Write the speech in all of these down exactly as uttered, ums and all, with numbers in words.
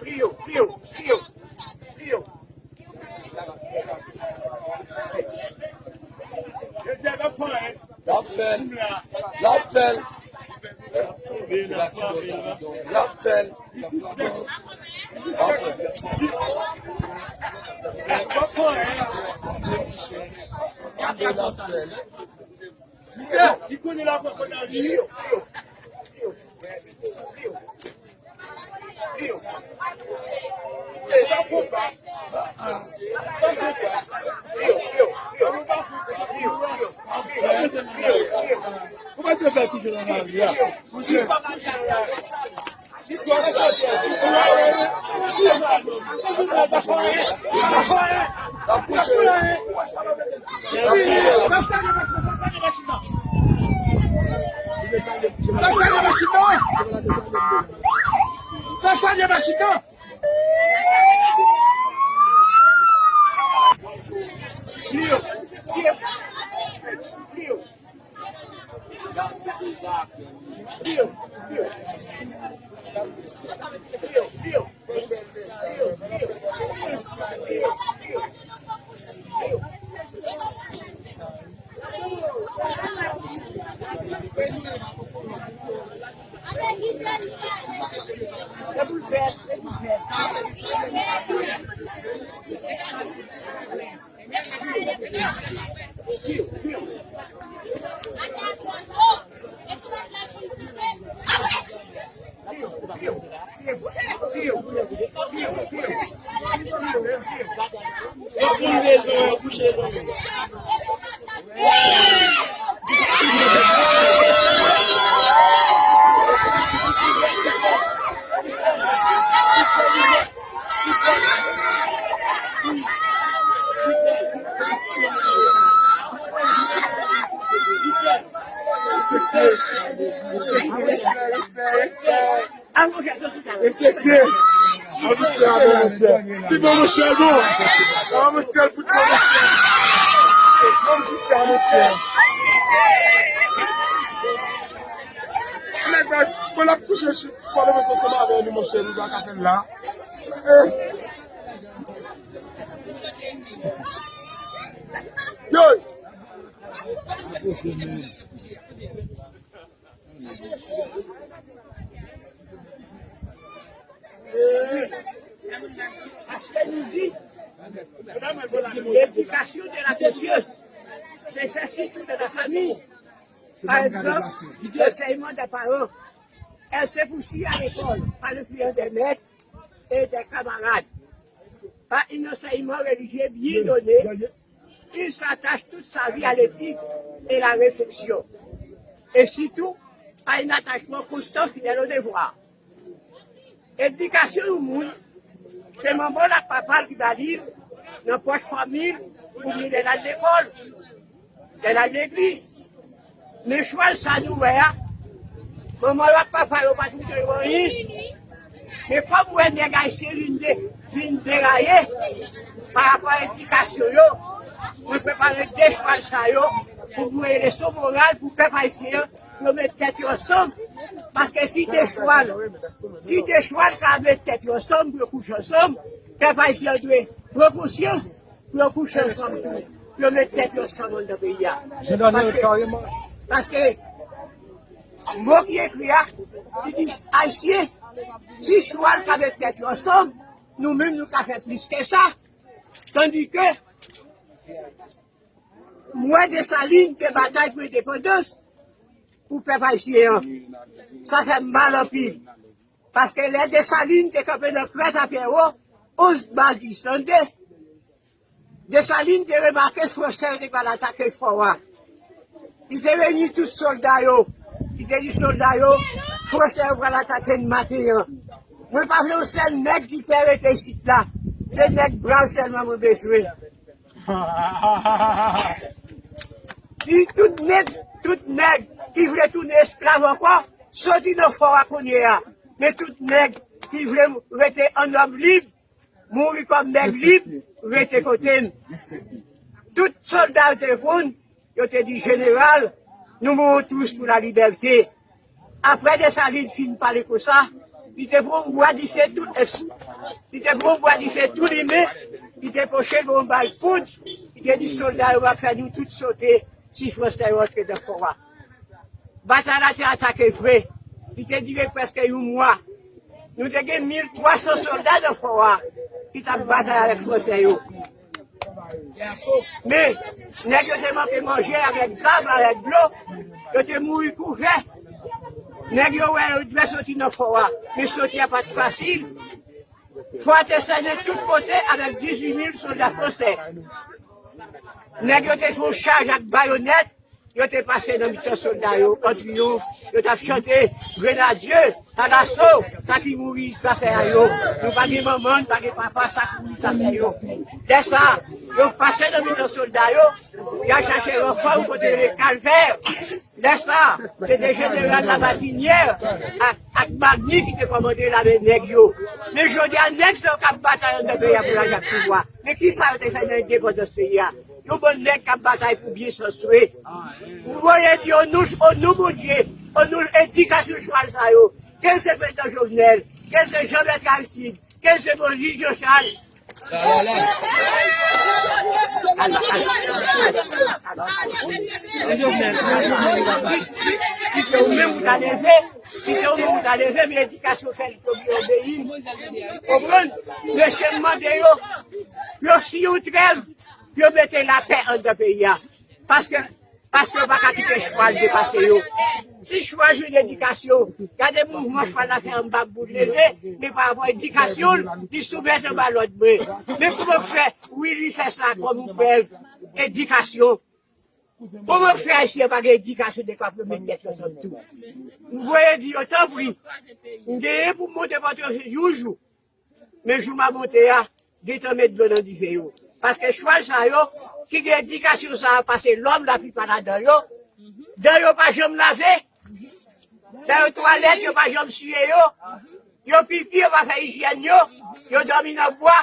Priye w, priye w, priye w, priye w. L ap fè l. L ap fè l. L ap fè l. L ap fè l. L ap fè l. Li konnen l ap pran kòd la, li. Ou pa te fè kouche nan lari a. Kouche. L ap kouche. L ap kouche. Sa salye machin nan, sa salye machin nan. Sa salye machin nan. Sa salye machin nan. Tout moun bezwen wè kouche nou. Respekte. Ann fè a bon, monchè. Pi bon, monchè, bon. An, monchè, pou bon, monchè. Bon, monchè, monchè. Nèg la, bon, l ap kouche, fò nou rete ansanm avè li, monchè, nou pa ka fè l la. Eh. Yo! Paske nou di, l'éducation de la conscience, c'est celle surtout de la famille. Par exemple, l'enseignement des parents. Elle se poursuit à l'école par l'influence des maîtres et des camarades. Par un enseignement religieux bien donné, il s'attache toute sa vie à l'éthique et la réflexion. Et surtout, à un attachement constant, fidèle au devoir. Edikasyon yon moun, se manman l ak papa l ki ba li l, nan pòch fanmi l, oubyen lè l al lekòl, lè l al legliz. Men chwal sa nou wè a, manman yo ak papa yo pa t montre yo anyen. Men kòm m wè nèg ayisyen vin de, vin deraye pa rapò a edikasyon yo, mwen prepare de chwal sa yo pou voye leson moral pou pèp ayisyen an, pou yo met tèt yo ansanm. Paske si de chwal, si de chwal ka met tèt yo ansanm, pou yo kouche ansanm, pèp ayisyen an dwe pran konsyans pou yo kouche ansanm tou, pou yo met tèt yo ansanm anndan peyi a. Paske, paske mo ki ekri a, li di ayisyen, si chwal ka met tèt yo ansanm, nou menm nou ka fè plis ke sa. Tandike, m wè Desalin te batay pou endepandans pou pèp ayisyen an. Sa fè m mal anpil. Paske lè Desalin te kanpe nan krèt a Pyèwo, onz mas disan de, Desalin te remake Fransè yo te pral atake fò a. Li te reyini tout sòlda yo. Li te di sòlda yo, Fransè yo pral atake n maten an. Mwen pa vle yon sèl nèg ki pè rete isit la. Se nèg brav sèlman mwen bezwen. Di tout nèg, tout nèg ki vle tounen esklav ankò, soti nan fò a kounye a. Men tout nèg ki vle rete an nòm lib, mouri kòm nèg lib, rete kote m. Tout sòlda yo te reponn, yo te di, jeneral, nous mourons tous pour la liberté. Apre Desalin fin pale konsa, li te pran yon bwa dife tou, li te pran yon bwa dife tou limen, li te poche l yon bay poud, li te di sòlda yo va fè nou tout sote si Fransè yo antre nan fò a. Batay la te atake vre, li te dire prèske yon mwa. Nou te gen mil twa san sòlda nan fò a ki t ap batay avèk Fransè yo. Men, nèg yo te manke manje avèk zam, avèk dlo, yo te mouri kouvè. Nèg yo wè yo dwe soti nan fò a, men soti a pa t fasil. Fò a te sènen tout kote avèk dizuit mil sòlda fransè. Nèg yo te fè yon chaj ak bayonèt, yo te pase nan mitan sòlda yo, an triyonf, yo t ap chante, grenadye, Talaso, sa ki mouri, sa fè a yo. Nou pa gen manman, nou pa gen papa, sa ki mouri, sa fè yo. Lè sa, yo pase nan mitan sòlda yo, y al chache ranfò yon kote rele Kalvè. Lè sa, se te jeneral Labatinière ak, ak Magny ki te kòmande lame nèg yo. Men jodi a, nèg sa yo k ap batay anndan peyi a pou lajan ak pouvwa. Men kisa yo te fè nan endepandans peyi a? Yon bann nèg k ap batay pou byen san swe. M voye di, o non, o non Bondye, o non edikasyon chwal sa yo, ke l se prezidan Jovenel, ke l se Jean Bertrand Aristide, ke l se Moïse Jean Charles, Kite ou menm ou ta leve, kite ou menm ou ta leve, men edikasyon fè li te oblije obeyi m. Konprann? Mesye m mande yo, yo siyen yon trèv, yo mete lapè anndan peyi a. Paske, paske yo pa ka kite chwal depase yo. Si chwal jwenn edikasyon, gade mouvman chwal la fè anba bout leve, men pa rapò edikasyon, li soumèt anba lòd mwen. Men kòman fè, wi, li fè sa kòm prèv edikasyon. Kòman fè Ayisyen pa gen edikasyon de pa pou yo met tèt yo ansanm tou? M voye di yo, tanpri, m genyen pou m monte Pòtoprens yon jou. Men jou m a monte a, gentan met dlo nan dife yo. Paske chwal sa yo, ki gen edikasyon sa a pase lòm laplipa ladan yo, dan yo pa janm lave. Dayè twalèt, yo pa janm siye yo. Yo pipi, yo pa fè ijyèn yo. Yo dòmi nan bwa.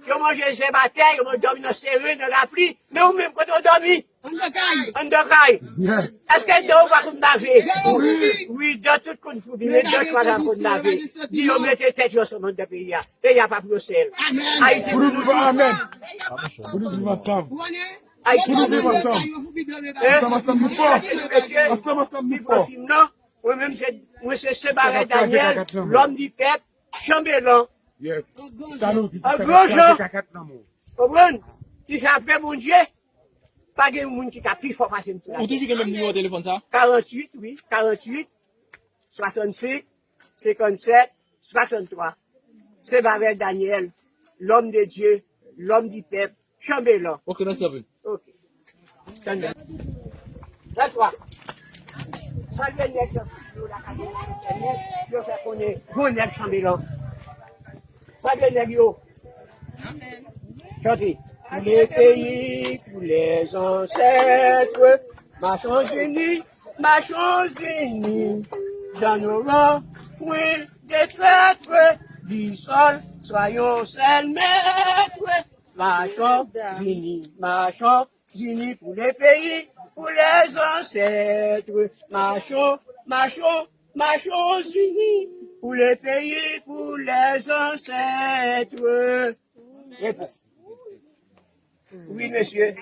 Yo manje zèb atè, yo dòmi nan seren, nan lapli. Men ou menm, kote w dòmi? Anndan kay. Anndan kay. Èske dan ou pa konn lave? Wi, dan tout konn foubi, men dan chwal la konn lave. Di yo mete tèt yo ansanm anndan peyi a. Peyi a pa pou yo sèl. Ayiti pou nou tout. Pou nou viv ansanm. Ayiti pou nou tout. Ansanm, ansanm, nou fò. Ansanm, ansanm, nou fò. Mwen menm se, mwen se Sebarè Daniel, l'homme du peuple, Chanbelan. Yes. An gran jan. Konprann? Ki fè apre Bondye, pa gen moun ki ka pi fò pase m sou latè. Ou toujou gen menm nimewo telefòn sa? Karanntuit, wi, karanntuit, swasannsenk, senkannsèt, swasanntwa. Sebarè Daniel, l'homme de Dieu, l'homme du peuple, Chanbelan. Ok, mèsi anpil. Ok. Tande. Bonswa. Salye nèg sa yo la ka gen nèg yo fè konnen gwo nèg Chanbelan. Salye nèg yo. Chante. Pour le pays, pour les ancêtres, marchons unis, marchons unis, dans nos rangs, point de traîtres, du sol, soyons seuls maîtres. Marchons unis, marchons unis pour le pays, pour les ancêtres. Marchons, marchons, marchons unis pour le pays, pour les ancêtres. Wi, mesye.